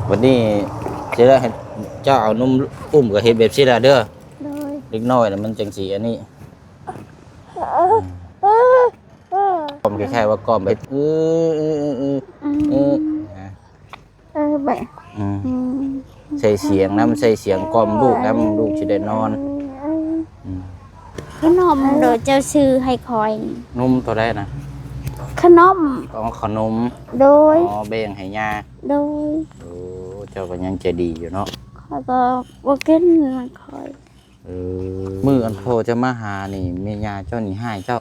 ບັດນີ້ຊິໄດ້ໃຫ້ເຈົ້າເອົານົມອຸ້ມ ກໍເຮັດແບບຊີ້ລະເດີ. ໂດຍ. ເດັກນ້ອຍນະມັນຈັ່ງຊິອັນນີ້ ກ້ອມ ຄ້າຍໆວ່າກ້ອມແບບ ອື ອື ອື ອື ອື ອື ອື ອື ແບບ ອືມ ອືມ ໃສ່ສຽງນຳ ໃສ່ສຽງກ້ອມລູກນຳ ລູກຊິໄດ້ນອນ. ອືມ ອືມ ຂະໜົມໂດຍເຈົ້າຊື້ໃຫ້ຂ້ອຍ. ນົມໂຕໃດນະ? ຂະໜົມ. ອໍ ຂະໜົມ. ໂດຍ. ອໍ ແບ່ງໃຫ້ຍ່າ. ໂດຍ. ໂອ້ ເຈົ້າກໍຍັງໃຈດີຢູ່ເນາະ. ຂ້ອຍກໍບໍ່ກິນຂອງຂ້ອຍ. ເອີ ມື້ອັນພໍ່ເຈົ້າມາຫານີ້ ແມ່ຍ່າເຈົ້ານີ້ຮ້າຍເຈົ້າ?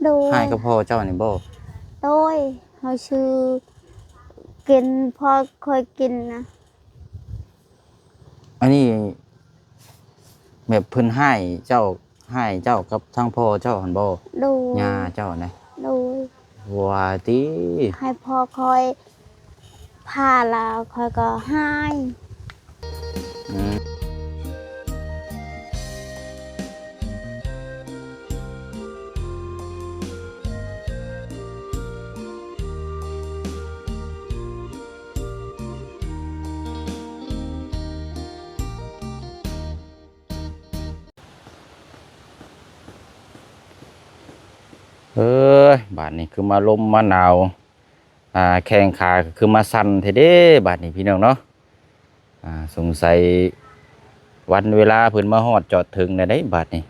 ໂດຍ. ຮ້າຍກັບພໍ່ເຈົ້ານີ້ບໍ່? ໂດຍ. ເຮົາຊື້ກິນ ພໍ່ຂ້ອຍກິນນະ. ອັນນີ້ແບບເພິ່ນຮ້າຍເຈົ້າ ຮ້າຍເຈົ້າກັບທາງພໍ່ເຈົ້າຫັ້ນບໍ່? ໂດຍ. ຍ່າເຈົ້ານະ? ໂດຍ. ວ່າຕິ ໃຫ້ພໍ່ຂ້ອຍພາລາວ ຂ້ອຍກໍຮ້າຍ. ອືມ. ເອີຍ ບາດນີ້ຄືມາລົມມາໜາວ ອ່າ ແຂ້ງຂາຄືມາສັ່ນແທ້ເດ້ ບາດນີ້ພີ່ນ້ອງເນາະ. ອ່າ ສົງໄສວັນເວລາເພິ່ນມາຮອດຈອດເຖິງແລ້ວເດ້ບາດນີ້.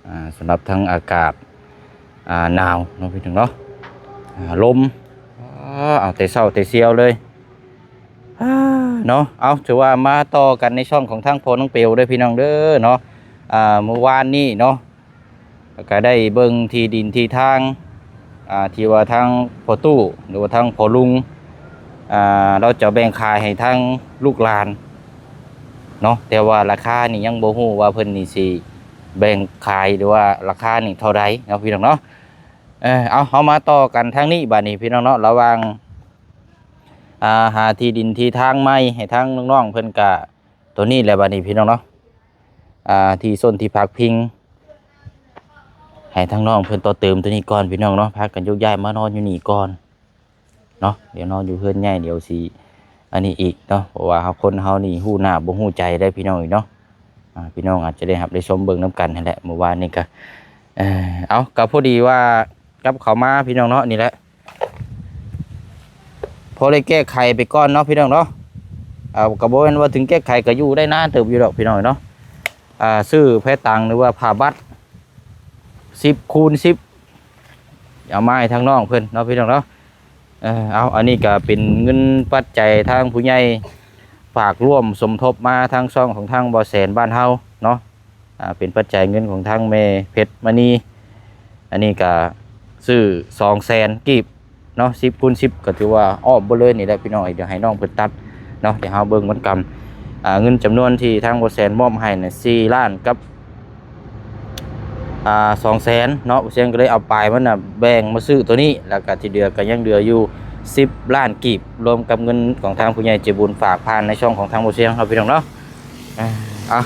ອ່າ ສຳລັບທັງອາກາດ ອ່າ ໜາວເນາະພີ່ນ້ອງເນາະ. ອ່າ ລົມ ອ່າ ເອົາແຕ່ເຊົ້າແຕ່ຊຽວເລີຍ ອ່າ ເນາະ. ເອົາ ຖືວ່າມາຕໍ່ກັນໃນຊ່ອງຂອງທາງພໍ່ນ້ອງເປວເດີພີ່ນ້ອງເດີເນາະ. ອ່າ ມື້ວານນີ້ເນາະ ແລ້ວກໍໄດ້ເບິ່ງທີ່ດິນທີ່ທາງ ອ່າ ທີ່ວ່າທາງພໍ່ຕູ້ ຫຼືວ່າທາງພໍ່ລຸງ ອ່າ ລາວຈະແບ່ງຂາຍໃຫ້ທາງລູກຫຼານເນາະ, ແຕ່ວ່າລາຄານີ້ຍັງບໍ່ຮູ້ວ່າເພິ່ນນີ້ຊິແບ່ງຂາຍ ຫຼືວ່າລາຄານີ້ເທົ່າໃດເນາະ ພີ່ນ້ອງເນາະ. ເອີ ເອົາ ເຮົາມາຕໍ່ກັນທາງນີ້ບາດນີ້ ພີ່ນ້ອງເນາະ, ລະຫວ່າງ ອ່າ ຫາທີ່ດິນທີ່ທາງໃໝ່ໃຫ້ທາງນ້ອງໆເພິ່ນກະ ໂຕນີ້ແຫຼະບາດນີ້ພີ່ນ້ອງເນາະ, ອ່າ ທີ່ຊົນທີ່ພັກພິງ ໃຫ້ທາງນ້ອງເພິ່ນຕໍ່ເຕີມໂຕນີ້ກ່ອນພີ່ນ້ອງເນາະ, ພາກັນໂຍກຍ້າຍມານອນຢູ່ນີ້ກ່ອນເນາະ. ດຽວນອນຢູ່ເຮືອນໃຫຍ່ ດຽວຊິອັນນີ້ອີກເນາະ, ເພາະວ່າເຮົາ ຄົນເຮົານີ້ຮູ້ໜ້າບໍ່ຮູ້ໃຈເດ້ພີ່ນ້ອງເອີຍເນາະ. ອ່າ ພີ່ນ້ອງອາດຈະໄດ້ຮັບໄດ້ຊົມເບິ່ງນຳກັນຫັ້ນແຫຼະ. ມື້ວານນີ້ກະ ເອີ ເອົາ ກະພໍດີວ່າກັບເຂົ້າມາພີ່ນ້ອງເນາະ, ນີ້ແຫຼະ ພໍໄດ້ແກ້ໄຂໄປກ່ອນເນາະ ພີ່ນ້ອງເນາະ. ອ່າ ກໍບໍ່ແມ່ນວ່າເຖິງແກ້ໄຂ ກໍຢູ່ໄດ້ນານເຕີບຢູ່ດອກ ພີ່ນ້ອງເນາະ. ອ່າ ຊື້ແພຕັງ ຫຼືວ່າຜ້າບັດ ສິບຄູນສິບ ເອົາມາໃຫ້ທາງນ້ອງເພິ່ນເນາະ ພີ່ນ້ອງເນາະ. ເອີ ເອົາ ອັນນີ້ກໍເປັນເງິນປັດໄຈທາງຜູ້ໃຫຍ່ຝາກຮ່ວມສົມທົບມາທາງຊ່ອງຂອງທາງບໍ່ແສນບ້ານເຮົາເນາະ. ອ່າ ເປັນປັດໄຈເງິນຂອງທາງແມ່ເພັດມະນີ. ອັນນີ້ກະຊື້ສອງແສນກີບເນາະ, ສິບຄູນສິບ ກໍຖືວ່າອ້ອມເບິດເລີຍນີ້ແຫຼະພີ່ນ້ອງເອີຍ. ດຽວໃຫ້ນ້ອງເພິ່ນຕັດເນາະ, ດຽວເຮົາເບິ່ງມັນກຳ. ອ່າ ເງິນຈຳນວນທີ່ທາງບໍ່ແສນມອບໃຫ້ນະ ສີ່ລ້ານກັບ ອ່າ ສອງແສນເນາະ. ບໍ່ແສນກໍເລີຍເອົາປາຍມັນນະແບ່ງມາຊື້ໂຕນີ້, ແລ້ວກະທີ່ເຫຼືອກໍຍັງເຫຼືອຢູ່ສິບລ້ານກີບ ລວມກັບເງິນຂອງທາງຜູ້ໃຫຍ່ໃຈບຸນຝາກຜ່ານໃນຊ່ອງຂອງທາງບໍ່ແສນເຮົາ ພີ່ນ້ອງເນາະ. ອ່າ ເອົາ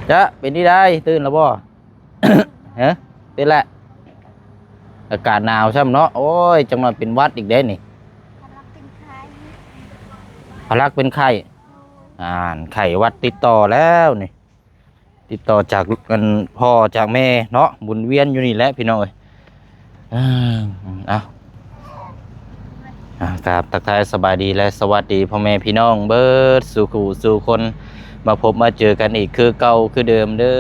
ຈະເປັນທີ່ໃດ ຕື່ນແລ້ວບໍ່? ຮະ ເປັນແຫຼະ ອາກາດໜາວຊ້ຳເນາະ. ໂອ້ຍ ຈັກໜ່ອຍເປັນຫວັດອີກເດ້ນີ້ ພະລັກເປັນໄຂ້ ພະລັກເປັນໄຂ້. ອ່ານ ໄຂ້ຫວັດຕິດຕໍ່ແລ້ວນີ້ ຕິດຕໍ່ຈາກ ອັນ ພໍ່ຈາກແມ່ເນາະ, ໝູນວຽນຢູ່ນີ້ແຫຼະ ພີ່ນ້ອງເອີຍ. ເອີ ເອົາ ອ່າ ກາບທັກທາຍສະບາຍດີ ແລະ ສະຫວັດດີພໍ່ແມ່ພີ່ນ້ອງເບິດສູ່ຄູ່ສູ່ຄົນ, ມາພົບມາເຈີກັນອີກຄືເກົ່າຄືເດີມເດີ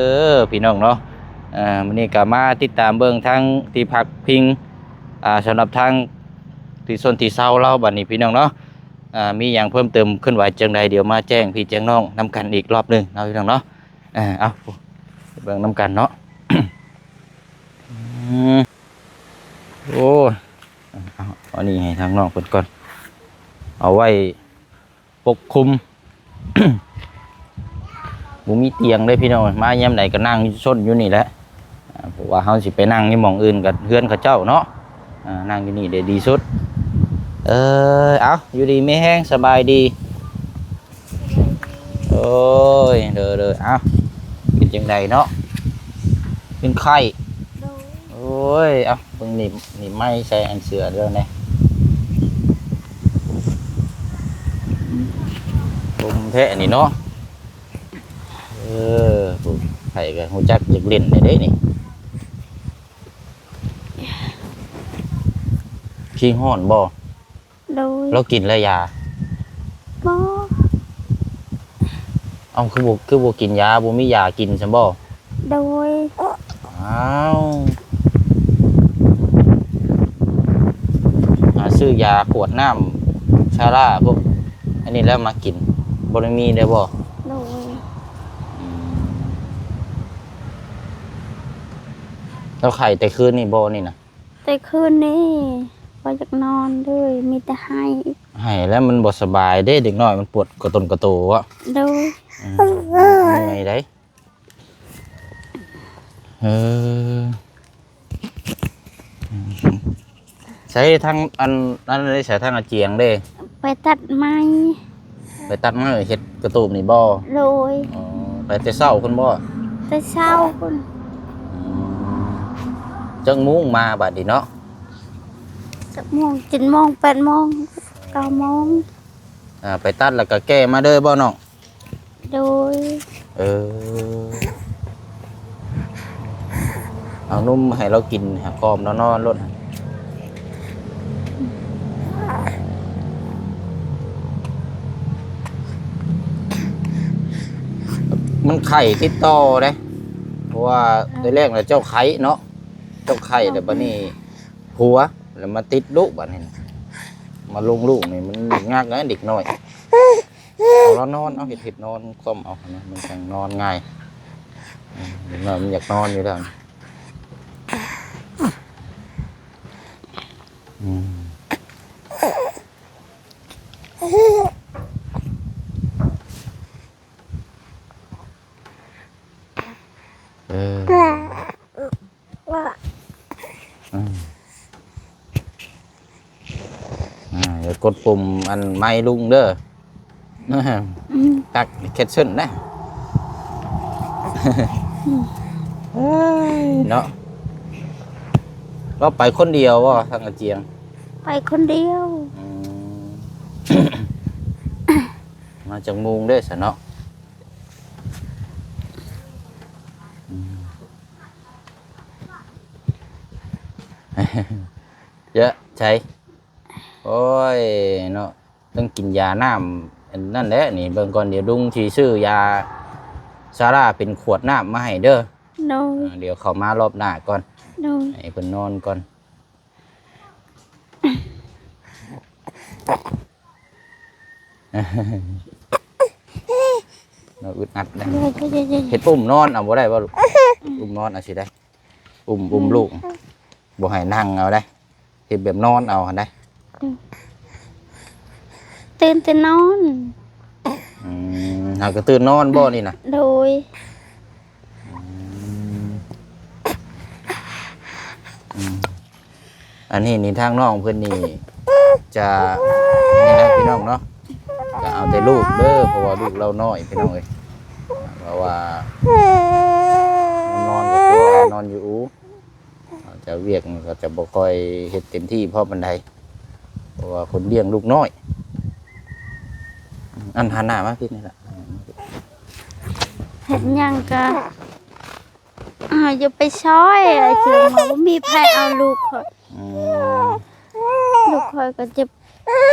ພີ່ນ້ອງເນາະ. ເອີ ມື້ນີ້ກໍມາຕິດຕາມເບິ່ງທາງທີ່ພັກພິງ ອ່າ ສຳລັບທາງທີ່ຊົນທີ່ເຊົາລາວບັດນີ້ ພີ່ນ້ອງເນາະ. ອ່າ ມີຫຍັງເພີ່ມເຕີມເຄື່ອນໄຫວຈັ່ງໃດ ດຽວມາແຈ້ງພີ່ແຈ້ງນ້ອງນຳກັນອີກລອບໜຶ່ງເນາະ ພີ່ນ້ອງເນາະ. ເອີ ເອົາ ໄປເບິ່ງນຳກັນເນາະ. ອືມ ໂອ້ຍ ເອົາ ເອົານີ້ໃຫ້ທາງນ້ອງເພິ່ນກ່ອນ ເອົາໄວ້ປົກຄຸມ. ບໍ່ມີຕຽງເດ້ພີ່ນ້ອງ, ມາຍາມໃດກໍນັ່ງຊົນຢູ່ນີ້ແຫຼະ. ອ່າ ເພາະວ່າເຮົາຊິໄປນັ່ງຢູ່ໝ່ອງອື່ນກໍເຮືອນເຂົາເຈົ້າເນາະ. ອ່າ ນັ່ງຢູ່ນີ້ໄດ້ດີສຸດ. ເອີ ເອົາ ຢູ່ດີມີແຮງ ສະບາຍດີ. ໂອ້ຍ ເດີໆ ເອົາ ເປັນຈັ່ງໃດເນາະ? ເປັນໄຂ້? ໂດຍ. ໂອ້ຍ ເອົາ ເບິ່ງໜີບ ໜີບໄມ້ໃສ່ອັນເສື້ອເດີແດ່. ແທ້ອັນນີ້ເນາະ. ເອີ ຜູ້ໄຂ້ກໍຮູ້ຈັກຢາກຫຼິ້ນແດ່ເດ້ນີ້. ຂີ້ຮ້ອນບໍ່? ໂດຍ. ລາວກິນແລ້ວຢາ? ບໍ່. ເອົ້າ ຄືບໍ່ ຄືບໍ່ກິນຢາ? ບໍ່ມີຢາກິນຊັ້ນບໍ່? ໂດຍ. ອ້າວ ຫາຊື້ຢາຂວດນ້ຳຊາລາພວກອັນນີ້ແລ້ວມາກິນ ບໍ່ໄດ້ມີເດ້ບໍ່? ໂດຍ. ອືມ ລາວໄຂ້ແຕ່ຄືນນີ້ບໍ່ນີ້ນະ? ແຕ່ຄືນນີ້ບໍ່ຢາກນອນເລີຍ ມີແຕ່ໄຫ້. ໄຫ້ແລ້ວມັນບໍ່ສະບາຍເດ້ ເດັກນ້ອຍມັນປວດກະຕົນກະໂຕເນາະ. ໂດຍ. ອືມ ເມື່ອຍໃດ. ເອີ ໃສທາງອັນນັ້ນເດ້ ໃສທາງອາຈຽງເດ້? ໄປຕັດໄມ້. ໄປຕັດໄມ້ເຮັດກະຕູບນີ້ບໍ່? ໂດຍ. ອໍ ໄປແຕ່ເຊົ້າພຸ້ນບໍ່? ແຕ່ເຊົ້າພຸ້ນ. ອືມ ຈັກໂມງມາບາດນີ້ເນາະ? ຈັກໂມງ? ເຈັດໂມງ ແປດໂມງ ເກົ້າໂມງ. ອ່າ ໄປຕັດແລ້ວກໍແກ່ມາເດີບໍ່ນ້ອງ? ໂດຍ. ເອີ ເອົານົມໃຫ້ລາວກິນ ຫາກອມລາວນອນໂລດ. ມັນໄຂ້ຕິດຕໍ່ເດ້ ເພາະວ່າແຕ່ແລກນະເຈົ້າໄຂ້ເນາະ ເຈົ້າໄຂ້ແລ້ວບາດນີ້ຫົວ ແລ້ວມາຕິດລູກບາດນີ້ ມາລົງລູກນີ້ມັນຍາກນະເດັກນ້ອຍ. ເອົາລາວນອນ ເອົາເຮັດ ເຮັດນອນຄ່ອມເອົານະ ມັນຈັ່ງນອນງ່າຍ. ອືມ ເດັກນ້ອຍມັນຢາກນອນຢູ່ແລ້ວ. ອືມ ເອີ ອືມ ອ່າ ຢ່າກົດປຸ່ມອັນໄມລຸງເດີ. ອືມ ຕັກແຄດເຊິນນະ. ອືມ ເອີຍເນາະ ລາວໄປຄົນດຽວບໍ່ທາງອາຈຽງ? ໄປຄົນດຽວ. ອືມ ມາຈັກໂມງເດ້ຊະເນາະ? ອືມ ເຍາະໃສ. ໂອ້ຍເນາະ ຕ້ອງກິນຢານ້ຳອັນນັ້ນແຫຼະນີ້ ເບິ່ງກ່ອນ ດຽວລຸງຊິຊື້ຢາຊາລາເປັນຂວດນ້ຳມາໃຫ້ເດີ. ໂດຍ. ເອີ ດຽວເຂົ້າມາລອບໜ້າກ່ອນ. ໂດຍ. ໃຫ້ເພິ່ນນອນກ່ອນ. ເນາະ ອຶດອັດໄດ໋. ໂດຍ ໂດຍ ໂດຍ ໂດຍ. ເຮັດອຸ້ມນອນເອົາບໍ່ໄດ້ບໍ່ລູກ? ອືມ ອຸ້ມນອນເອົາຊິໄດ້. ອຸ້ມ ອືມ ອຸ້ມລູກ ບໍ່ໃຫ້ນັ່ງເອົາໄດ໋ ເຮັດແບບນອນເອົາຫັ້ນໄດ໋. ອືມ ຕື່ນແຕ່ນອນ. ອືມ ຫາກະຕື່ນນອນບໍ່ນີ້ນະ? ໂດຍ. ອືມ ອືມ ອັນນີ້ນີ້ທາງນ້ອງເພິ່ນນີ້ຈະ ນີ້ນະພີ່ນ້ອງເນາະ ກະເອົາແຕ່ລູກເດີ ເພາະວ່າລູກລາວນ້ອຍພີ່ນ້ອງເອີຍ ເພາະວ່ານອນກໍຄືນອນຢູ່ອູ່ ຈະວຽກມັນກໍຈະບໍ່ຄ່ອຍເຮັດເຕັມທີ່ພໍປານໃດ ເພາະວ່າຄົນລ້ຽງລູກນ້ອຍ. ອັນ ຫັນໜ້າມາພີ້ນີ້ລະ ເຮັດຫຍັງກະ ເຮົາຢ່າໄປຊ່ອຍ ເອີ ເຖິງວ່າບໍ່ມີໃຜເອົາລູກຂ້ອຍ. ອືມ ລູກຂ້ອຍກໍເຈັບ. ໂອ້ຍ.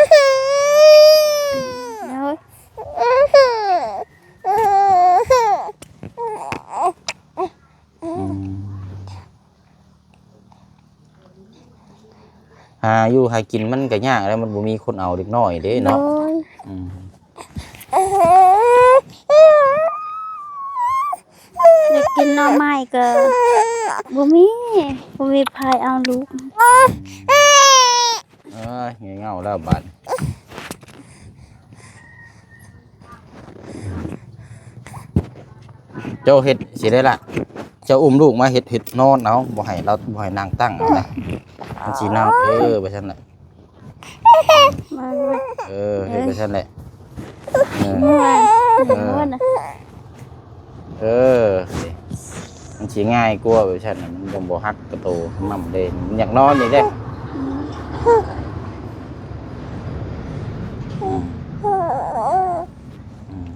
ອືມ ຫາຢູ່ຫາກິນມັນກໍຍາກແລ້ວ ມັນບໍ່ມີຄົນເອົາເດັກນ້ອຍເດ້ເນາະ. ໂດຍ. ອືມ ຢາກກິນໜໍ່ໄມ້ກໍບໍ່ມີ ບໍ່ມີໃຜເອົາລູກ. ເອີຍ ເຫງົາແລ້ວບາດ ເຈົ້າເຮັດຊິໄດ້ລະ ເຈົ້າອຸ້ມລູກມາເຮັດ ເຮັດນອນເອົາ ບໍ່ໃຫ້ລາວ ບໍ່ໃຫ້ນັ່ງຕັ້ງເອົານະ ມັນຊິນັ່ງ ເອີ ໄປຊັ້ນແຫຼະ. ເອີ ເຮັດໄປຊັ້ນແຫຼະ. ເອີ ເອີ ມັນຊິງ່າຍກວ່າໄປຊັ້ນນະ ມັນຍັງບໍ່ຮັກກະໂຕໝ່ຳເດ້ ມັນຢາກນອນອີກເດ້. ອືມ ອືມ ອືມ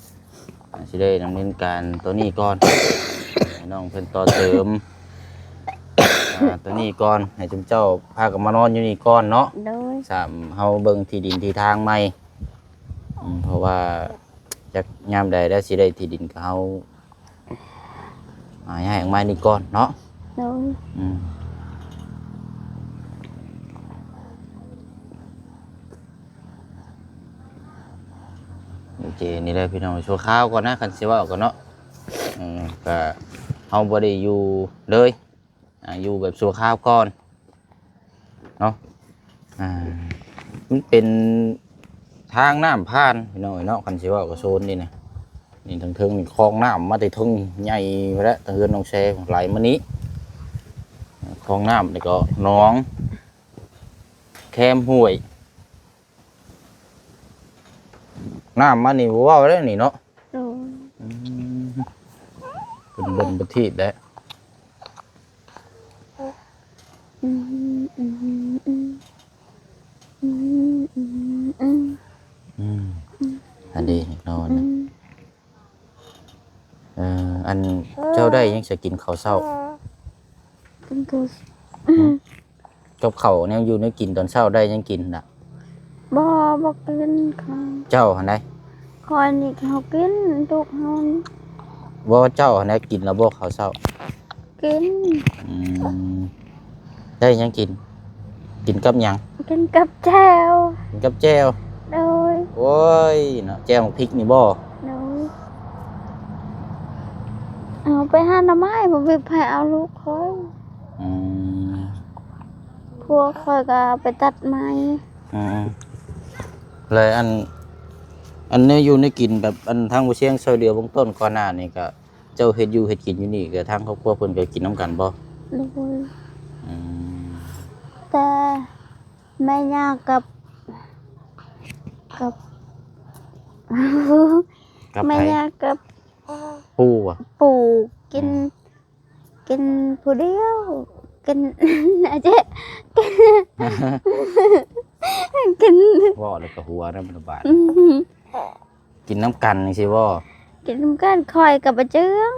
ອ່າ ຊິໄດ້ດຳເນີນການໂຕນີ້ກ່ອນ ໃຫ້ນ້ອງເພິ່ນຕໍ່ເຕີມ ອ່າ ໂຕນີ້ກ່ອນ ໃຫ້ຊຸມເຈົ້າພາກັນມານອນຢູ່ນີ້ກ່ອນເນາະ. ໂດຍ ສາມ ເຮົາເບິ່ງທີ່ດິນທີ່ທາງໃໝ່ ອືມ ເພາະວ່າຈັກຍາມໃດແລ້ວຊິໄດ້ທີ່ດິນກັບເຮົາ ອ່າ ຍ້າຍອອກມານີ້ກ່ອນເນາະ. ໂດຍ ອືມ ໂອເຄ ນີ້ແຫຼະພີ່ນ້ອງ ຊົ່ວຄາວກ່ອນນະ ຄັນຊິເວົ້າກັນເນາະ. ເອີ ກະເຮົາບໍ່ໄດ້ຢູ່ເລີຍ ອ່າ ຢູ່ແບບຊົ່ວຄາວກ່ອນເນາະ. ອ່າ ມັນເປັນທາງນ້ຳຜ່ານພີ່ນ້ອງເອີຍເນາະ ຄັນຊິເວົ້າກໍໂຊນນີ້ນະ. ນີ້ທາງເທິງນີ້ຄອງນ້ຳມາແຕ່ເທິງໃຫຍ່ພຸ້ນແຫຼະ ທາງເຮືອນນ້ອງແຊໄຫຼມານີ້ ຄອງນ້ຳ ນີ້ກໍໜອງ ແຄມຫ້ວຍ ນ້ຳມານີ້ບໍ່ເວົ້າແລ້ວນີ້ເນາະ. ໂດຍ ອືມ ເປັນເບິ່ງປະທີບແຫຼະ. ອືມ ອືມ ອືມ ອືມ ອືມ ອືມ ອືມ ອັນນີ້ນອນ ອືມ ເອີ ອັນເຈົ້າໄດ້ຫຍັງສະກິນເຂົ້າເຊົ້າ? ກິນເຂົ້າ ອືມ ກັບເຂົ້າແນວຢູ່ແນວກິນຕອນເຊົ້າໄດ້ຫຍັງກິນນະ? ບໍ່ ບໍ່ກິນເຂົ້າ. ເຈົ້າຫັ້ນໃດ? ຂ້ອຍນີ້ເຂົາກິນ ລູກເຮົານີ້. ບໍ່ ເຈົ້າຫັ້ນໃດ ກິນແລ້ວບໍ່ເຂົ້າເຊົ້າ? ກິນ ອືມ ໄດ້ຫຍັງກິນ? ກິນກັບຫຍັງ? ກິນກັບແຈ່ວ. ກິນກັບແຈ່ວ. ໂດຍ ໂອ້ຍເນາະ ແຈ່ວໝາກພິກນີ້ບໍ່? ໂດຍ ເອົາໄປຫາໜໍ່ໄມ້ ບໍ່ມີໃຜເອົາລູກຂ້ອຍ. ອືມ ຜົວຂ້ອຍກໍເອົາໄປຕັດໄມ້. ອືມ ແລ້ວອັນ ອັນແນວຢູ່ແນວກິນແບບ ອັນທາງບໍ່ຊຽງຊ່ອຍເຫຼືອເບື້ອງຕົ້ນກ່ອນໜ້ານີ້ ກໍເຈົ້າເຮັດຢູ່ເຮັດກິນຢູ່ນີ້ ກໍທາງຄອບຄົວເພິ່ນກໍກິນນຳກັນບໍ່? ໂດຍ ອືມ ແຕ່ ແມ່ຍ່າກັບ ກັບ ກັບ ແມ່ ໃຜ? ຍ່າກັບ ປູ່ບໍ? ປູ່ ກິນ ອືມ ກິນຜູ້ດຽວ ກິນ ອາເຈ ກິນ ເວົ້າແລ້ວກໍຫົວນຳລະບາດ. ອືມ ກິນນຳກັນຈັ່ງຊີ້ບໍ່? ກິນນຳກັນ ຂ້ອຍກັບປ້າເຈືອງ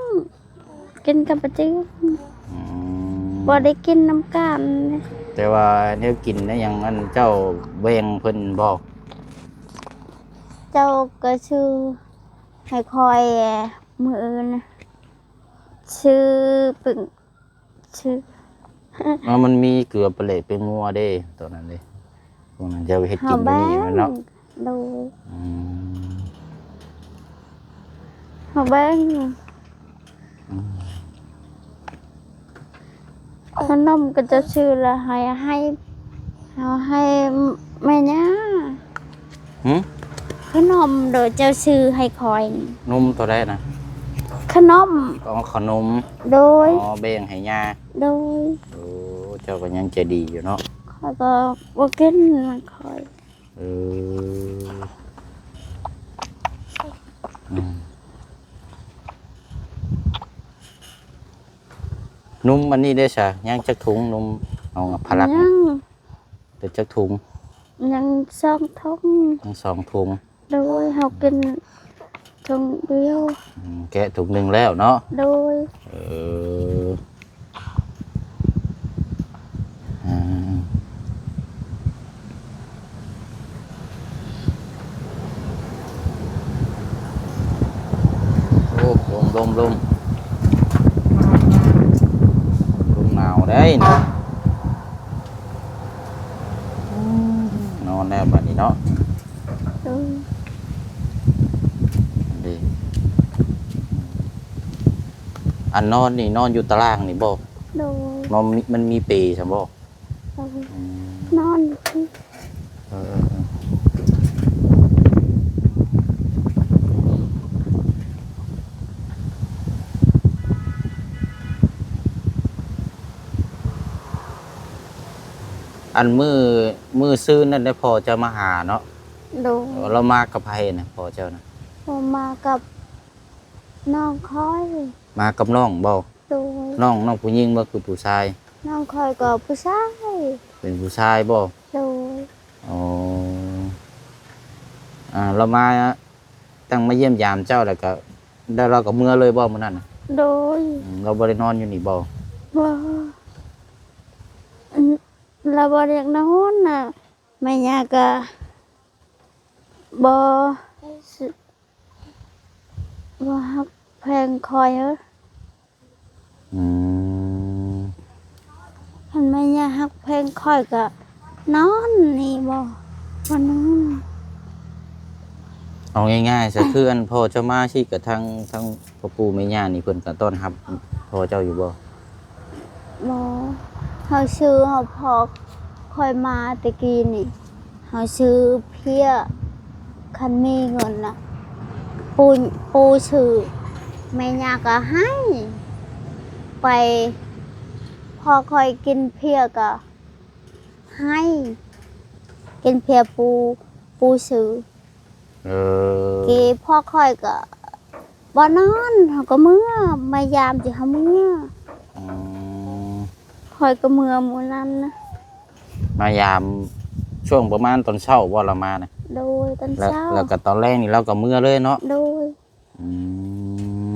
ກິນກັບປ້າເຈືອງ. ອືມ ບໍ່ໄດ້ກິນນຳກັນ. ແຕ່ວ່າແນວກິນແນວຫຍັງ ອັນເຈົ້າແບ່ງເພິ່ນບໍ່? ເຈົ້າກໍຊື້ໃຫ້ຂ້ອຍມື້ອື່ນ ຊື້ປຶ້ງ ຊື່ ເອົາ ມັນມີເກືອປາແຫຼກເປັນງົວເດ້ ຕອນນັ້ນເດ້ ພວກນັ້ນຈະເຮັດກິນຢູ່ນີ້ແມ່ນເນາະ? ໂດຍ ອືມ ເຮົາແບ່ງ ອືມ ຂະໜົມກໍຈະຊື້ລະໃຫ້ ໃຫ້ ເຮົາໃຫ້ແມ່ຍ່າ. ຫື? ຂະໜົມໂດຍເຈົ້າຊື້ໃຫ້ຂ້ອຍ. ນົມໂຕໃດນະ? ຂະໜົມ. ອໍ ຂະໜົມ. ໂດຍ. ອໍ ແບ່ງໃຫ້ຍ່າ. ໂດຍ. ໂອ້ ເຈົ້າກໍຍັງໃຈດີຢູ່ເນາະ. ຂ້ອຍກໍບໍ່ກິນຂອງຂ້ອຍ. ເອີ ອືມ. ນົມອັນນີ້ເດ້ຊະ ຍັງຈັກຖົງ ນົມນ້ອງອະພາລັດ? ຍັງ. ເປັນຈັກຖົງ? ຍັງສອງຖົງ. ຍັງສອງຖົງ. ໂດຍ ເຮົາກິນຖົງດຽວ. ອືມ ແກະຖົງໜຶ່ງແລ້ວເນາະ? ໂດຍ. ເອີ ອືມ. ໂອ້ ລົມ ລົມ ລົມ ລົມໜາວໄດ໋ນະ. ອືມ ນອນແລ້ວບັດນີ້ເນາະ. ໂດຍ. ອັນນອນນີ້ນອນຢູ່ຕາລ່າງນີ້ບໍ່? ໂດຍ. ນອນມີ ມັນມີເປຊັ້ນບໍ່? ໂດຍ. ອືມ ນອນຢູ່ພີ້. ເອີ ເອີ ເອີ. ອັນມື້ ມື້ຊືນນັ້ນໄດ້ພໍ່ເຈົ້າມາຫາເນາະ? ໂດຍ. ລາວມາກັບໃຜນະ ພໍ່ເຈົ້ານະ? ລາວມາກັບນ້ອງຂ້ອຍ. ມາກັບນ້ອງບໍ່? ໂດຍ. ນ້ອງ ນ້ອງຜູ້ຍິງບໍ່ ຄືຜູ້ຊາຍ? ນ້ອງຂ້ອຍກໍຜູ້ຊາຍ. ເປັນຜູ້ຊາຍບໍ່? ໂດຍ. ອໍ ອາ ລາວມາ ຕັ້ງມາຢ້ຽມຢາມເຈົ້າ ແລ້ວກໍ ແລ້ວລາວກໍເມືອເລີຍບໍ່ມື້ນັ້ນ? ໂດຍ. ອືມ ລາວບໍ່ໄດ້ນອນຢູ່ນີ້ບໍ່? ບໍ່. ອືມ ລາວບໍ່ໄດ້ນອນນະ ແມ່ຍ່າກໍບໍ່ ບໍ່ຮັກແພງຂ້ອຍເອີ. ອືມ ຄັນແມ່ຍ່າຮັກແພງຂ້ອຍກໍນອນນີ້ບໍ່ ບໍ່ນອນ. ເອົາງ່າຍໆຊະ ຄືອັນພໍ່ເຈົ້າມາຊີ້ ກະທາງ ທາງພໍ່ປູ່ແມ່ຍ່ານີ້ ເພິ່ນກະຕ້ອນຮັບພໍ່ເຈົ້າຢູ່ບໍ່? ບໍ່. ເຮົາຊື້ ເຮົາ ພໍ່ຂ້ອຍມາແຕ່ກີ້ນີ້ ເຮົາຊື້ເພຍ ຄັນມີເງິນນະ ປູ່ ປູ່ຊື້ ແມ່ຍ່າກໍໃຫ້ໄປ. ພໍ່ຂ້ອຍກິນເພຍກໍໃຫ້ ກິນເພຍປູ່ ປູ່ຊື້. ເອີ ກີ້ພໍ່ຂ້ອຍກໍບໍ່ນອນ ເຮົາກໍເມືອ ມາຢາມຊິເຮົາເມືອ. ອືມ ຂ້ອຍກໍເມືອມື້ນັ້ນນະ. ມາຢາມຊ່ວງປະມານຕອນເຊົ້າບໍ່ລາວມານະ? ໂດຍ ຕອນເຊົ້າ. ແລ້ວກໍຕອນແລງນີ້ລາວກໍເມືອເລີຍເນາະ? ໂດຍ. ອືມ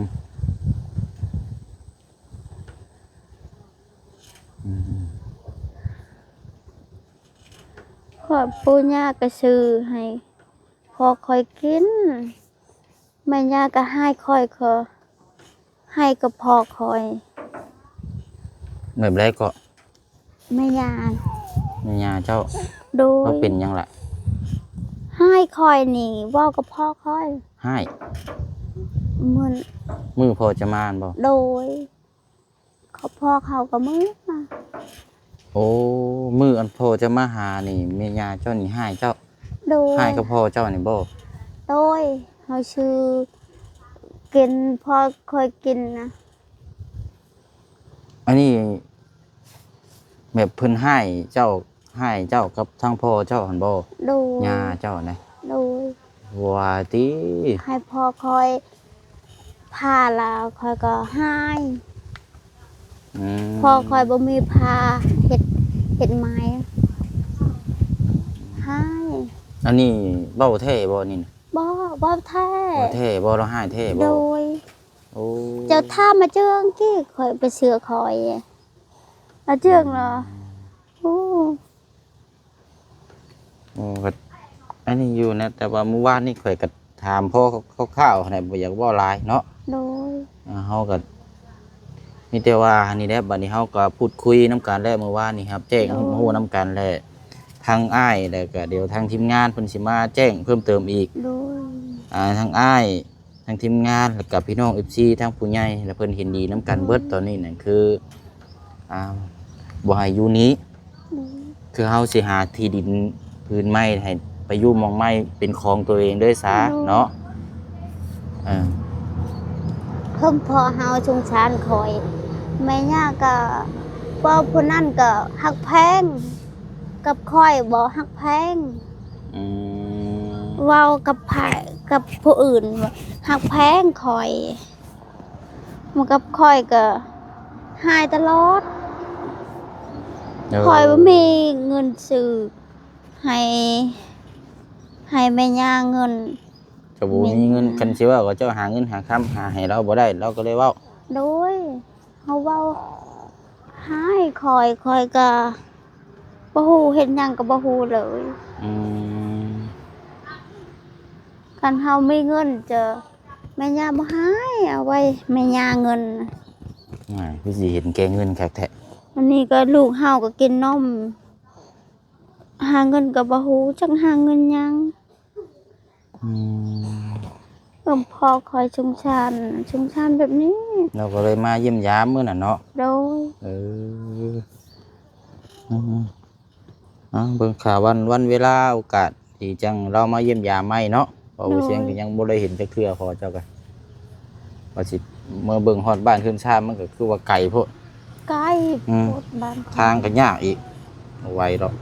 ອືມ ພໍ່ ປູ່ຍ່າກໍຊື້ໃຫ້ພໍ່ຂ້ອຍກິນ ແມ່ຍ່າກໍໃຫ້ຂ້ອຍ ຂໍໃຫ້ກັບພໍ່ຂ້ອຍ. ແບບໃດເກາະ? ແມ່ຍ່າ ແມ່ຍ່າເຈົ້າ? ໂດຍ. ລາວເປັນຫຍັງລະ? ໃຫ້ຂ້ອຍນີ້ ເວົ້າກັບພໍ່ຂ້ອຍ. ໃຫ້? ມື້ ມື້ພໍ່ຈະມາຫັ້ນບໍ່? ໂດຍ. ເຂົາ ພໍ່ເຂົາກໍເມືອ. ໂອ້ ມື້ອັນພໍ່ຈະມາຫານີ້ ແມ່ຍ່າເຈົ້ານີ້ຮ້າຍເຈົ້າ? ໂດຍ. ຮ້າຍກັບພໍ່ເຈົ້ານີ້ບໍ່? ໂດຍ. ເຮົາຊື້ກິນ ພໍ່ຂ້ອຍກິນນະ. ອັນນີ້ແບບເພິ່ນຮ້າຍເຈົ້າ ຮ້າຍເຈົ້າກັບທາງພໍ່ເຈົ້າຫັ້ນບໍ່? ໂດຍ. ຍ່າເຈົ້ານະ? ໂດຍ. ວ່າຕິ ໃຫ້ພໍ່ຂ້ອຍພາລະຂ້ອຍກໍຮ້າຍ. ອືມ ພໍ່ຂ້ອຍບໍ່ມີພາເຮັດ ເຮັດໄມ້ ຮ້າຍ. ອັນນີ້ເວົ້າແທ້ບໍ່ນີ້ນະ? ບໍ່ ເວົ້າແທ້. ເວົ້າແທ້ບໍ່? ລາວຮ້າຍແທ້ບໍ່? ໂດຍ. ໂອ້ ເຈົ້າຖາມອາເຈີງກີ້ ຂ້ອຍບໍ່ເຊື່ອຂ້ອຍ. ອາເຈີງລະ ອືມ ໂອ້ ໂອ້ ກໍອັນນີ້ຢູ່ນະ ແຕ່ວ່າມື້ວານນີ້ຂ້ອຍກໍຖາມພໍຄ່າວໆຫັ້ນແຫຼະ ບໍ່ຢາກເວົ້າຫຼາຍເນາະ. ໂດຍ. ອ່າ ເຮົາກໍມີແຕ່ວ່າອັນນີ້ແຫຼະ ບັດນີ້ເຮົາກໍພູດຄຸຍນຳກັນແລ້ວ ມື້ວານນີ້ຮັບແຈ້ງ ໂດຍ ຮູ້ນຳກັນແລ້ວ ທາງອ້າຍ ແລ້ວກໍດຽວທາງທີມງານເພິ່ນຊິມາແຈ້ງເພີ່ມເຕີມອີກ. ໂດຍ. ອ່າ ທາງອ້າຍ ທາງທີມງານ ແລ້ວກໍພີ່ນ້ອງເອັຟຊີ ທາງຜູ້ໃຫຍ່ ແລ້ວເພິ່ນເຫັນດີນຳກັນເບິດ. ໂດຍ. ຕອນນີ້ນັ້ນຄື ອ່າ ບໍ່ໃຫ້ຢູ່ນີ້ ໂດຍ ຄືເຮົາຊິຫາທີ່ດິນພື້ນໃໝ່ໃຫ້ໄປຢູ່ໝ່ອງໃໝ່ເປັນຂອງຕົວເອງເລີຍຊະ ໂດຍ ເນາະ. ເອີ ເພິ່ນພໍ່ເຮົາສົງສານຂ້ອຍ ແມ່ຍ່າກໍ ເວົ້າຜູ້ນັ້ນກໍຮັກແພງ ກັບຂ້ອຍບໍ່ຮັກແພງ. ອືມ ເວົ້າກັບໃຜ ກັບຜູ້ອື່ນ ຮັກແພງຂ້ອຍ ມາກັບຂ້ອຍກໍຮ້າຍຕະຫຼອດ. ເອີ ຂ້ອຍບໍ່ມີເງິນຊື້ໃຫ້ ໃຫ້ແມ່ຍ່າເງິນ. ເຈົ້າບໍ່ມີເງິນ ແມ່ຍ່າ ຄັນຊິເວົ້າກໍເຈົ້າຫາເງິນຫາຄຳຫາໃຫ້ລາວບໍ່ໄດ້ ລາວກໍເລີຍເວົ້າ. ໂດຍ. ເຮົາເວົ້າຮ້າຍຂ້ອຍ ຂ້ອຍກໍບໍ່ຮູ້ເຮັດຫຍັງກໍບໍ່ຮູ້ເລີຍ. ອືມ ຄັນເຮົາມີເງິນຈະ ແມ່ຍ່າບໍ່ໃຫ້ ເອົາໄວ້ແມ່ຍ່າເງິນ. ອ້າຍ ຄືຊິເຫັນແກ່ເງິນຄັກແທ້. ອັນນີ້ກໍລູກເຮົາກໍກິນນົມ ຫາເງິນກໍບໍ່ຮູ້ຈັກຫາເງິນຫຍັງ. ອືມ ເອີ ພໍ່ຂ້ອຍສົງສານ ສົງສານແບບນີ້ ລາວກໍເລີຍມາຢ້ຽມຢາມມື້ນັ້ນເນາະ. ໂດຍ. ເອີ ອືມ ເອົາເບິ່ງຄ່າວັນ ວັນເວລາໂອກາດທີ່ຈັ່ງລາວມາຢ້ຽມຢາມໃໝ່ເນາະ ເພາະວ່າ ໂດຍ ເຊຍງກໍຍັງບໍ່ໄດ້ເຫັນຈັກເທື່ອ. ພໍ່ເຈົ້າກໍວ່າຊິເມືອເບິ່ງຮອດບ້ານເຮືອນຊານ ມັນກໍຄືວ່າໄກໂພດ. ໄກ ອືມ ໂພດ ບ້ານ ທາງກໍຍາກອີກ ບໍ່ໄຫວດອກ.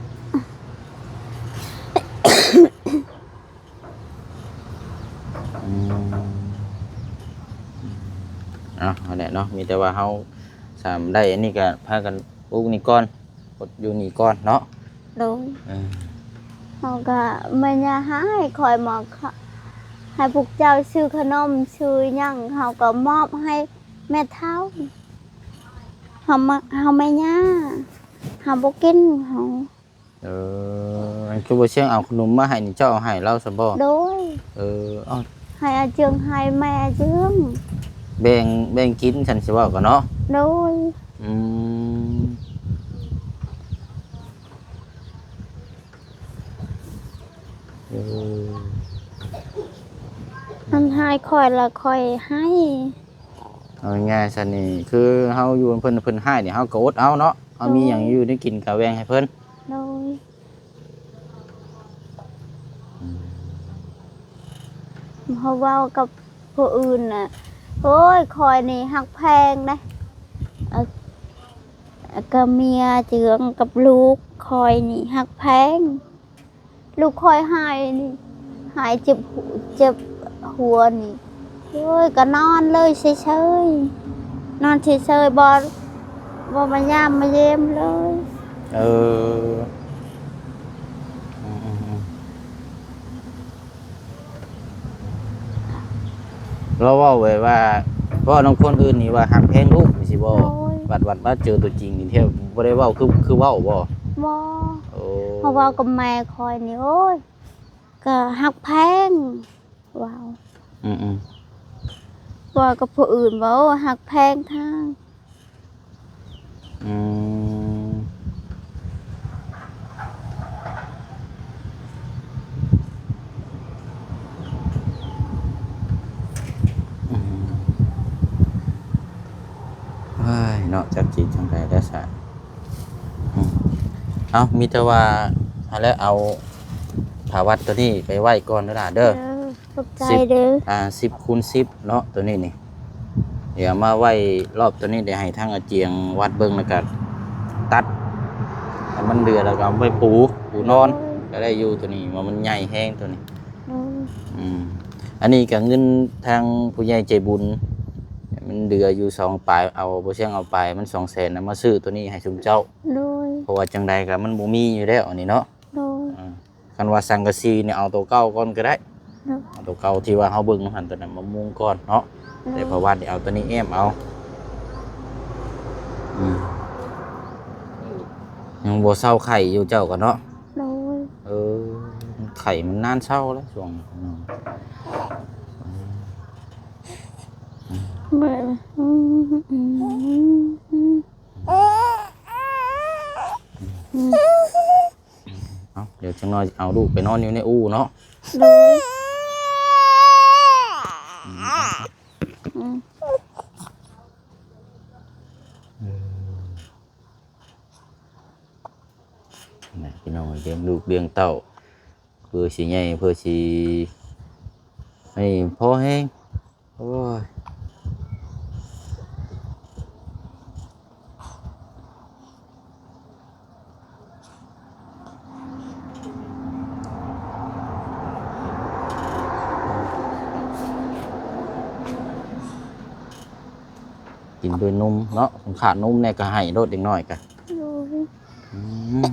ອືມ ເອົາ ຫັ້ນແຫຼະເນາະ ມີແຕ່ວ່າເຮົາສາມໄດ້ອັນນີ້ກໍພາກັນປຸກນີ້ກ່ອນ ອົດຢູ່ນີ້ກ່ອນເນາະ. ໂດຍ. ເອີ ເຮົາກໍ ແມ່ຍ່າໃຫ້ຂ້ອຍມາ ໃຫ້ພວກເຈົ້າຊື້ຂະໜົມຊື້ຫຍັງ ເຮົາກໍມອບໃຫ້ແມ່ເຖົ້າ ເຮົາມາ ເຮົາແມ່ຍ່າ ເຮົາບໍ່ກິນ ເຮົາ. ເອີ ອັນຄືບໍ່ຊຽງເອົາຂະໜົມມາໃຫ້ນີ້ ເຈົ້າເອົາໃຫ້ລາວຊັ້ນບໍ່? ໂດຍ. ເອີ ເອົາ ໃຫ້ອາເຈືອງ ໃຫ້ແມ່ອາເຈືອງ ແບ່ງ ແບ່ງກິນຊັ້ນຊິເວົ້າກໍເນາະ. ໂດຍ. ອືມ ເອີ ມັນຮ້າຍຂ້ອຍລະຂ້ອຍໃຫ້. ເອົາງ່າຍໆຊະນີ້ ຄືເຮົາຢູ່ນຳເພິ່ນ ເພິ່ນຮ້າຍນີ້ ເຮົາກໍອົດເອົາເນາະ ເຮົາມີຫຍັງ ໂດຍ ຢູ່ໄດ້ກິນກໍແບ່ງໃຫ້ເພິ່ນ. ໂດຍ. ອືມ ເຮົາເວົ້າກັບຜູ້ອື່ນນະ ໂອ້ຍ ຂ້ອຍນີ້ຮັກແພງເດ້ ເອີ ກໍເມຍເຈືອງກັບລູກຂ້ອຍນີ້ຮັກແພງ. ລູກຂ້ອຍຫາຍນີ້ ຫາຍເຈັບ ເຈັບຫົວນີ້ ໂອ້ຍ ກໍນອນເລີຍເຊີຍໆ ນອນເຊີຍໆ ບໍ່ ບໍ່ມາຢາມມາຢ້ຽມເລີຍ. ເອີ ອືມໆໆ ລາວເວົ້າແບບວ່າ ເວົ້ານຳຄົນອື່ນນີ້ວ່າຮັກແພງລູກ ແມ່ນຊິບໍ່? ໂດຍ. ບັດ ບັດມາເຈີຕົວຈິງນີ້ ແທບບໍ່ໄດ້ເວົ້າຄື ຄືເວົ້າບໍ່? ບໍ່. ໂອ້ ເຮົາເວົ້າກັບແມ່ຂ້ອຍນີ້ ໂອ້ຍ ກໍຮັກແພງ ເວົ້າ ອືມໆ ເວົ້າກັບຜູ້ອື່ນວ່າ ໂອ້ ຮັກແພງທາງ. ອືມ ອືມ ເອີຍ ເນາະ ຈັກຊິຈັ່ງໃດແລ້ວຊະ. ອືມ ເອົາ ມີແຕ່ວ່າຫັ້ນແຫຼະ ເອົາຜ້າວັດຕົວນີ້ໄປໄວ້ກ່ອນເດີຫຼ້າເດີ. ເອີ ຂອບໃຈເດີ. ສິບ ອ່າ ສິບຄູນສິບເນາະ ຕົວນີ້ນີ້ ດຽວມາໄວ້ລອບຕົວນີ້ ດຽວໃຫ້ທາງອາຈຽງວັດເບິ່ງ ແລ້ວກະຕັດ ມັນເຫຼືອແລ້ວກໍເອົາໄປປູ ປູນອນ ໂດຍ ກໍໄດ້ຢູ່ໂຕນີ້ ວ່າມັນໃຫຍ່ແຮງໂຕນີ້ ໂດຍ ອືມ ອັນນີ້ກໍເງິນທາງຜູ້ໃຫຍ່ໃຈບຸນ ມັນເຫຼືອຢູ່ສອງປາຍ ເອົາ ບໍ່ຊຽງເອົາໄປ ມັນສອງແສນນະ ມາຊື້ໂຕນີ້ໃຫ້ຊຸມເຈົ້າ ໂດຍ ເພາະວ່າຈັ່ງໃດກໍມັນບໍ່ມີຢູ່ແລ້ວອັນນີ້ເນາະ ໂດຍ ອ່າ ຄັນວ່າສັງກະສີນີ້ເອົາໂຕເກົ່າກ່ອນກໍໄດ້ ເນາະ ເອົາໂຕເກົ່າທີ່ວ່າເຮົາເບິ່ງຫັ້ນ ໂຕນັ້ນມາມຸງກ່ອນເນາະ ເນາະ ແຕ່ເພາະວ່າໄດ້ເອົາໂຕນີ້ແອ້ມເອົາ ອືມ ຍັງບໍ່ເຊົາໄຂ້ຢູ່ເຈົ້າກໍເນາະ ໂດຍ ເອີ ໄຂ້ມັນນານເຊົາແລ້ວຊ່ວງນີ້ ອືມ ເບິ່ງ ອືມ ອືມ ອືມ ອືມ ເອົາ ດຽວຈັກໜ້ອຍເອົາລູກໄປນອນຢູ່ໃນອູ່ເນາະ ໂດຍ ອືມ ອືມ ນະ ພີ່ນ້ອງ ລ້ຽງລູກລ້ຽງເຕົ້າ ເພື່ອຊິໃຫຍ່ ເພື່ອຊິໃຫ້ພໍແຮງ ໂອ້ຍ ກິນດ້ວຍນົມເນາະ ຄັນຂາດນົມແດ່ກໍໄຫ້ໂລດເດັກນ້ອຍກະ ໂດຍ ອືມ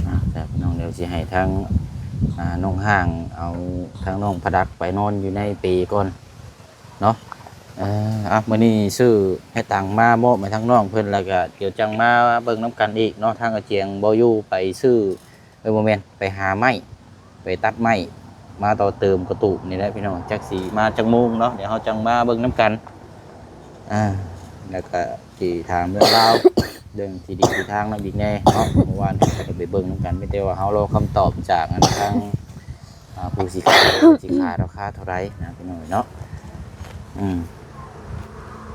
ອ່ະ ແລ້ວພີ່ນ້ອງ ດຽວຊິໃຫ້ທາງ ອ່າ ນ້ອງຫ້າງເອົາທາງນ້ອງພະດັກໄປນອນຢູ່ໃນເປກ່ອນເນາະ ເອີ ອ່ະ ມື້ນີ້ຊື້ໃຫ້ຕັງມາມອບໃຫ້ທາງນ້ອງເພິ່ນ ແລ້ວກະດຽວຈັ່ງມາເບິ່ງນຳກັນອີກເນາະ ທາງອາຈຽງບໍ່ຢູ່ໄປຊື້ ເອີ ບໍ່ແມ່ນ ໄປຫາໄມ້ ໄປຕັດໄມ້ ມາຕໍ່ເຕີມກະຕູບນີ້ແຫຼະພີ່ນ້ອງ ຈັກຊິມາຈັກໂມງເນາະ ດຽວເຮົາຈັ່ງມາເບິ່ງນຳກັນ ອ່າ ແລ້ວກະຊິຖາມເລື່ອງລາວ ເລື່ອງທີ່ດິນທີ່ທາງນຳອີກແດ່ເນາະ ເມື່ອວານເຮົາກໍໄດ້ໄປເບິ່ງນຳກັນ ມີແຕ່ວ່າເຮົາລໍຄຳຕອບຈາກອັນທາງ ອ່າ ຜູ້ຊິຂາຍ ຊິຂາຍລາຄາເທົ່າໃດນະພີ່ນ້ອງເນາະ ອືມ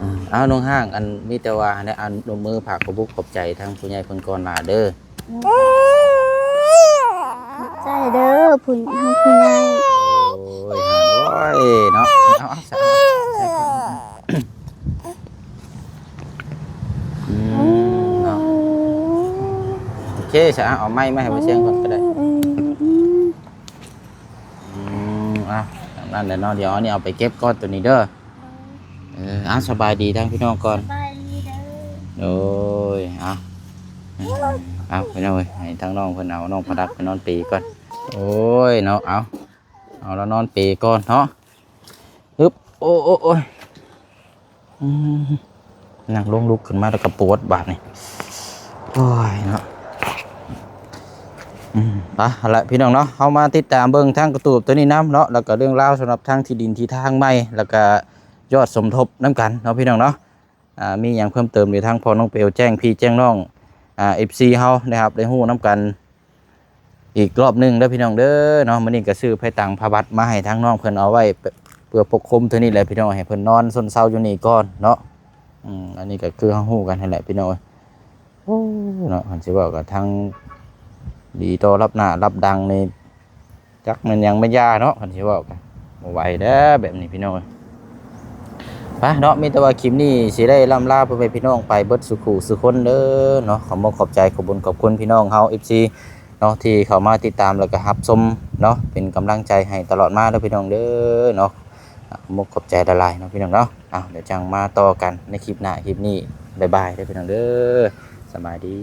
ອືມ ເອົາ ນ້ອງຫ້າງ ອັນ ມີແຕ່ວ່າໃຫ້ອະນຸໂມທນາ ຂອບອົກຂອບໃຈທາງຜູ້ໃຫຍ່ເພິ່ນກ່ອນຫຼາຍເດີ ຂອບໃຈເດີ ຜູ້ ທາງຜູ້ໃຫຍ່ ໂອ້ຍ ໂອ້ຍ ເນາະ ເອົາ ເອົາ ໃສ່ ໃສ່ກ່ອນ ອືມ ເນາະ ໂອເຄ ຊະ ເອົາໄມ້ມາໃຫ້ບໍ່ຊຽງກ່ອນກໍໄດ້ ອືມ ອືມ ອືມ ອ່ະ ຕາມນັ້ນແຫຼະເນາະ ດຽວອັນນີ້ເອົາໄປເກັບກ່ອນໂຕນີ້ເດີ ເອີ ອ່ະ ສະບາຍດີທາງພີ່ນ້ອງກ່ອນ ສະບາຍດີເດີ ໂດຍ ອ່ະ ອ່ະ ພີ່ນ້ອງເອີຍ ໃຫ້ທາງນ້ອງເພິ່ນເອົານ້ອງພະດັກໄປນອນເປກ່ອນ ໂອ້ຍ ເນາະ ເອົາ ເອົາລາວນອນເປກ່ອນເນາະ ອຶບ ໂອ້ ໂອ້ ໂອ້ຍ ອືມ ນັ່ງລົງ ລຸກຂຶ້ນມາແລ້ວກໍປວດບາດນີ້ ໂອ້ຍເນາະ ອືມ ໄປ ເອົາລະພີ່ນ້ອງເນາະ ເຮົາມາຕິດຕາມເບິ່ງທາງກະຕູບໂຕນີ້ນຳເນາະ ແລ້ວກໍເລື່ອງລາວສຳລັບທາງທີ່ດິນທີ່ທາງໃໝ່ ແລ້ວກໍຍອດສົມທົບນຳກັນເນາະ ພີ່ນ້ອງເນາະ ອ່າ ມີຫຍັງເພີ່ມເຕີມ ດຽວທາງພໍ່ນ້ອງເປວແຈ້ງພີ່ແຈ້ງນ້ອງ ອ່າ ເອັຟຊີ ເຮົາໄດ້ຮັບໄດ້ຮູ້ນຳກັນ ອີກລອບໜຶ່ງເດີພີ່ນ້ອງເດີເນາະ ມື້ນີ້ກໍຊື້ໄພຕັງພາບັດມາໃຫ້ທາງນ້ອງເພິ່ນເອົາໄວ້ ເພື່ອປົກຄຸມເທື່ອນີ້ແຫຼະພີ່ນ້ອງ ໃຫ້ເພິ່ນນອນຊົນເຊົາຢູ່ນີ້ກ່ອນເນາະ ອືມ ອັນນີ້ກໍຄືເຮົາຮູ້ກັນຫັ້ນແຫຼະພີ່ນ້ອງເອີຍ ໂອ້ ເນາະ ຄັນຊິເວົ້າກໍທັງດີຕໍ່ລັບໜ້າລັບດັງນີ້ ຈັກແມ່ນຫຍັງແມ່ນຢາເນາະ ຄັນຊິເວົ້າກໍບໍ່ໄຫວແລ້ວແບບນີ້ພີ່ນ້ອງເອີຍ ໄປເນາະ ມີແຕ່ວ່າຄລິບນີ້ຊິໄດ້ລ່ຳລາພໍ່ແມ່ພີ່ນ້ອງໄປເບິດສູ່ຄູ່ສູ່ຄົນເດີເນາະ ຂໍຂອບໃຈຂອບບຸນຂອບຄຸນພີ່ນ້ອງເຮົາ ເອັຟຊີ ເນາະ ທີ່ເຂົ້າມາຕິດຕາມ ແລ້ວກໍຮັບຊົມເນາະ ເປັນກຳລັງໃຈໃຫ້ຕະຫຼອດມາເດີພີ່ນ້ອງເດີເນາະ ຂອບໃຈຫຼາຍໆເນາະພີ່ນ້ອງເນາະ ເອົາ ດຽວຈັ່ງມາຕໍ່ກັນໃນຄລິບໜ້າ ຄລິບນີ້ ບາຍບາຍເດີພີ່ນ້ອງເດີ ສະບາຍດີ.